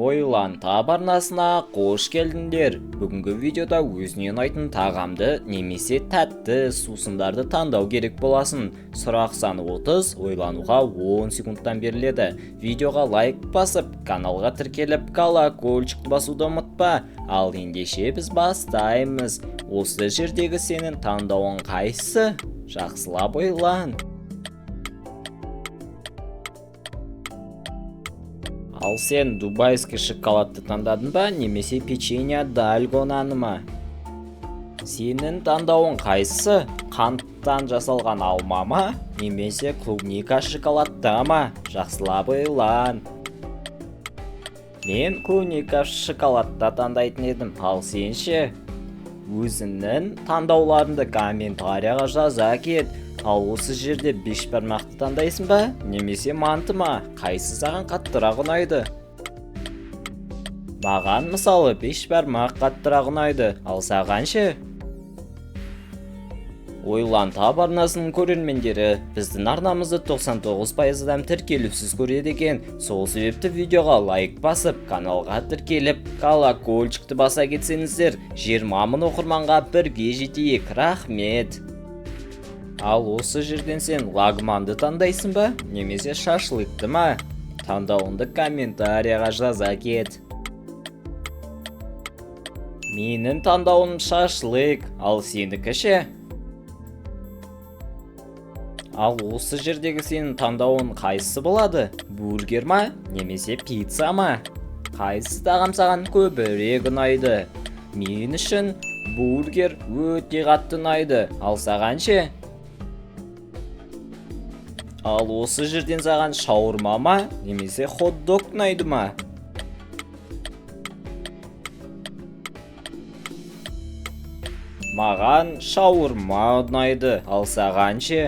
Ойлан тап арнасына қош келдіңдер. Бүгінгі видеода өзіне ұнайтын тағамды немесе тәтті сусындарды таңдау керек боласың. Сұрақ саны 30, ойлануға 10 секундтан беріледі. Видеоға лайк басып, каналға тіркеліп, колокольчикті басуды ұмытпа. Ал ендеше біз бастаймыз. Осы жердегі сенің таңдауың қайсысы? Жақсылап ойлан. Ал сен дубайский шоколадты таңдадың ба, немесе печенье дальгонаны ма? Сенің таңдауың қайсысы? Қанттан жасалған алма ма, немесе клубника шоколадта ма? Жақсылап ойлан. Мен клубника шоколадта таңдайтын едім, ал сен ше? Өзіңнің таңдауларыңды комментарияға жаза кет. Ал осы жерде бешбармақты таңдайсың ба, немесе манты ма? Қайсы саған қаттырақ ұнайды? Маған мысалы бешбармақ қаттырақ ұнайды, ал саған ше? Ойлан тап арнасының көрермендері, біздің арнамызды 99% адам тіркелусіз көреді екен. Сол себепті видеоға лайк басып, каналға тіркеліп, колокольчикті баса кетсеңіздер, 20 мың оқырманға бірге жетейік. Рахмет. Ал осы жерден сен лагманды таңдайсың ба, немесе шашлыкты ма? Таңдауыңды комментарияға жаза кет. Менің таңдауым шашлык, ал сенікі ше? Ал осы жердегі сенің таңдауың қайсысы болады? Бургер ма, немесе пицца ма? Қайсы тағам саған көбірек ұнайды? Мен үшін бургер өте қатты ұнайды, ал саған ше? Ал осы жерден саған шаурма ма, немесе хот-дог ұнайды ма? Маған шаурма ұнайды, ал саған ше?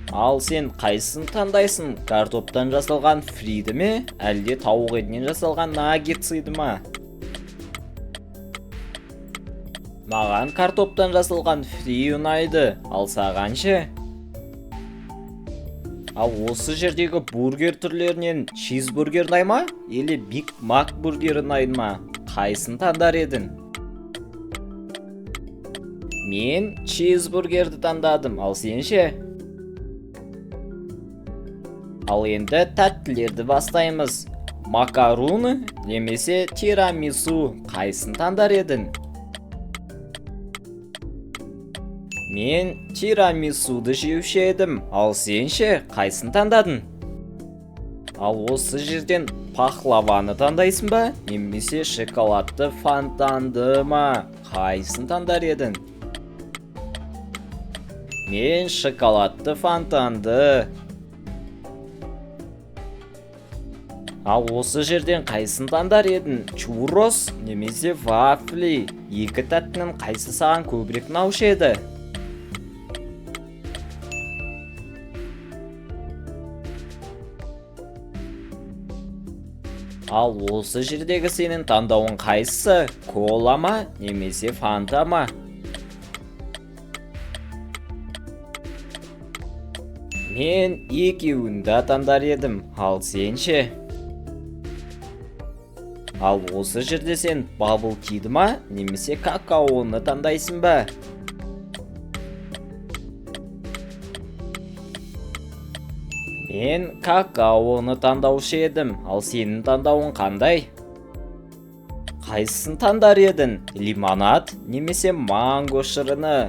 Ал сен қайсысын таңдайсың? Картоптан жасалған фриді ме, әлде тауық етінен жасалған наггетсыды ма? Маған картоптан жасалған фри ұнайды, ал саған ше? Ал осы жердегі бургер түрлерінен чизбургер ұнай ма, или Биг Мак бургері ұнайды ма? Қайсысын таңдар едің? Мен чизбургерді таңдадым, ал сен ше? Ал енді тәттілерді бастаймыз. Макаруны немесе тирамису, қайсысын таңдар едің? Мен тирамисуды жеуші едім, ал сен ше, қайсысын таңдадың? Ал осы жерден пахлаваны таңдайсың ба, немесе шоколадты фонтанды ма? Қайсысын таңдар едің? Мен шоколадты фонтанды. Ал осы жерден қайсысын таңдар едің? Чурос немесе вафли? Екі тәттінің қайсы саған көбірек ұнаушы еді? Ал осы жердегі сенің таңдауың қайсысы? Кола ма, немесе фанта ма? Мен екеуін де таңдар едім, ал сен ше? Ал осы жерде сен бабл тиді ма, немесе какаоны таңдайсың ба? Мен какаоны таңдаушы едім, ал сенің таңдауың қандай? Қайсысын таңдар едің? Лимонад немесе манго шырыны?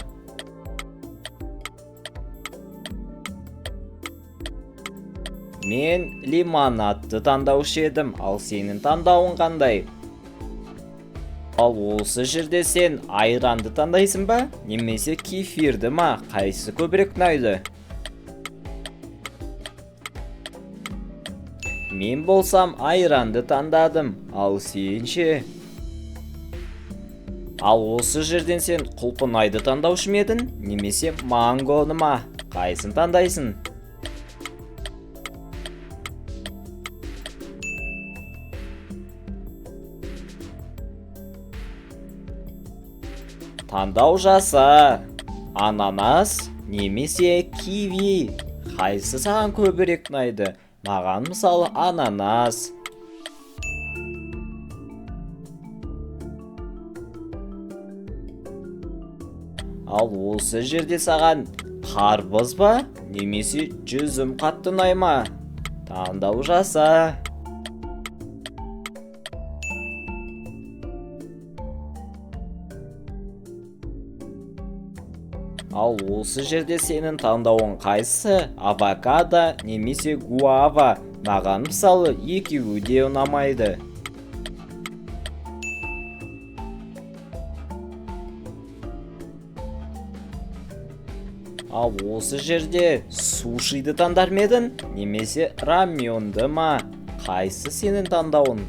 Мен лимонадты таңдаушы едім, ал сенің таңдауың қандай? Ал осы жерде сен айранды таңдайсың ба, немесе кефирді ма? Қайсысы көбірек ұнайды? Мен болсам айранды таңдадым, ал сен ше? Ал осы жерден сен құлпынайды таңдаушы ма едің, немесе мангоны ма? Қайсысын таңдайсың? Таңдау жаса. Ананас немесе киви. Қайсысы саған көбірек ұнайды? Маған мысалы ананас. Ал осы жерде саған қарбыз ба, немесе жүзім қатты ұнай ма? Таңдау жаса. Ал осы жерде сенің таңдауың қайсысы? Авокадо немесе гуава? Маған мысалы екеуі де ұнамайды. Ал осы жерде сушиді таңдар ма едің, немесе раменді ма? Қайсы сенің таңдауың?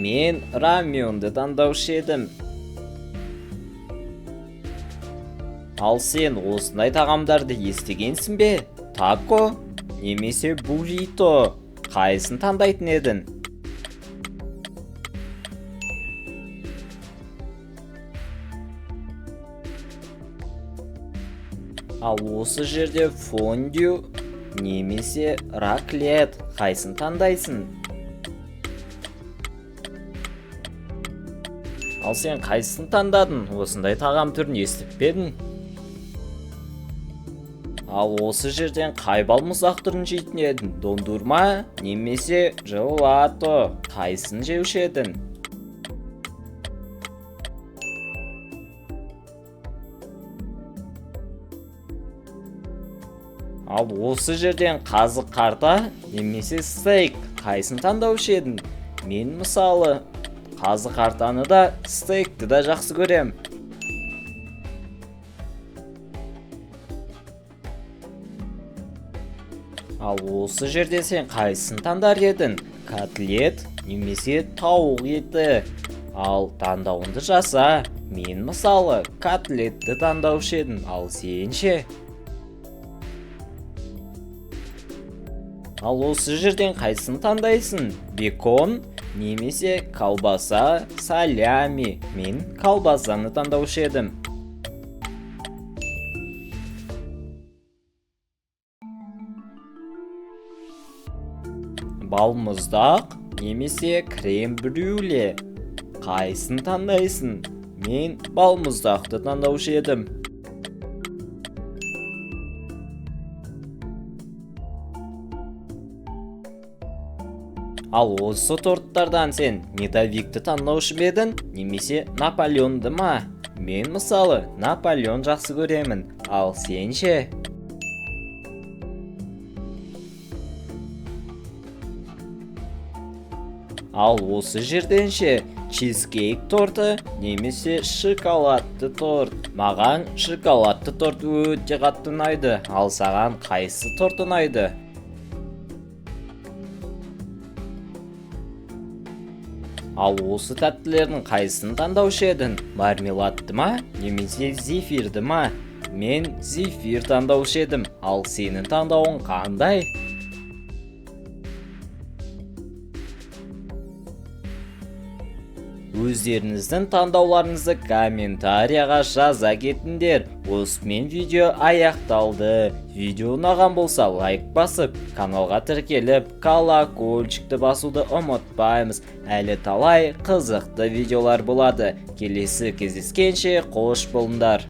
Мен раменді таңдаушы едім. Ал сен осындай тағамдарды естігенсің бе? Тако немесе буррито? Қайсын таңдайтын едің? Ал осы жерде фондю немесе раклет, қайсын таңдайсың? Ал сен қайсысын таңдадың? Осындай тағам түрін естіп пе едің? Ал осы жерден қай балмұздақ түрін жейтін едің? Дондурма немесе желато? Қайсысын жеуші едің? Ал осы жерден қазы қарта немесе стейк, қайсысын таңдаушы едің? Мен мысалы қазы қартаны да, стейкті да жақсы көрем. Ал осы жерде сен қайсысын таңдар едің? Котлет немесе тауық еті? Ал таңдауыңды жаса. Мен мысалы котлетті таңдаушы едім, ал сен ше? Ал осы жерден қайсысын таңдайсың? Бекон немесе колбаса салями? Мен колбасаны таңдаушы едім. Балмұздақ немесе крем-брюле? Қайсысын таңдайсың? Мен балмұздақты таңдаушы едім. Ал осы торттардан сен медовикті таңдаушы ма едің, немесе Наполеонды ма? Мен мысалы Наполеон жақсы көремін, ал сен ше? Ал осы жерден ше, чизкейк торты немесе шоколадты торт? Маған шоколадты торт өте қатты ұнайды, ал саған қайсы торт ұнайды? Ал осы тәттілердің қайсысын таңдаушы едің? Мармеладты ма, немесе зефирді ма? Мен зефир таңдаушы едім, ал сенің таңдауың қандай? Өздеріңіздің таңдауларыңызды комментарияға жаза кетіңдер. Осымен видео аяқталды. Видео ұнаған болса лайк басып, каналға тіркеліп, колокольчикті басуды ұмытпаймыз. Әлі талай қызықты видеолар болады. Келесі кездескенше қош болыңдар.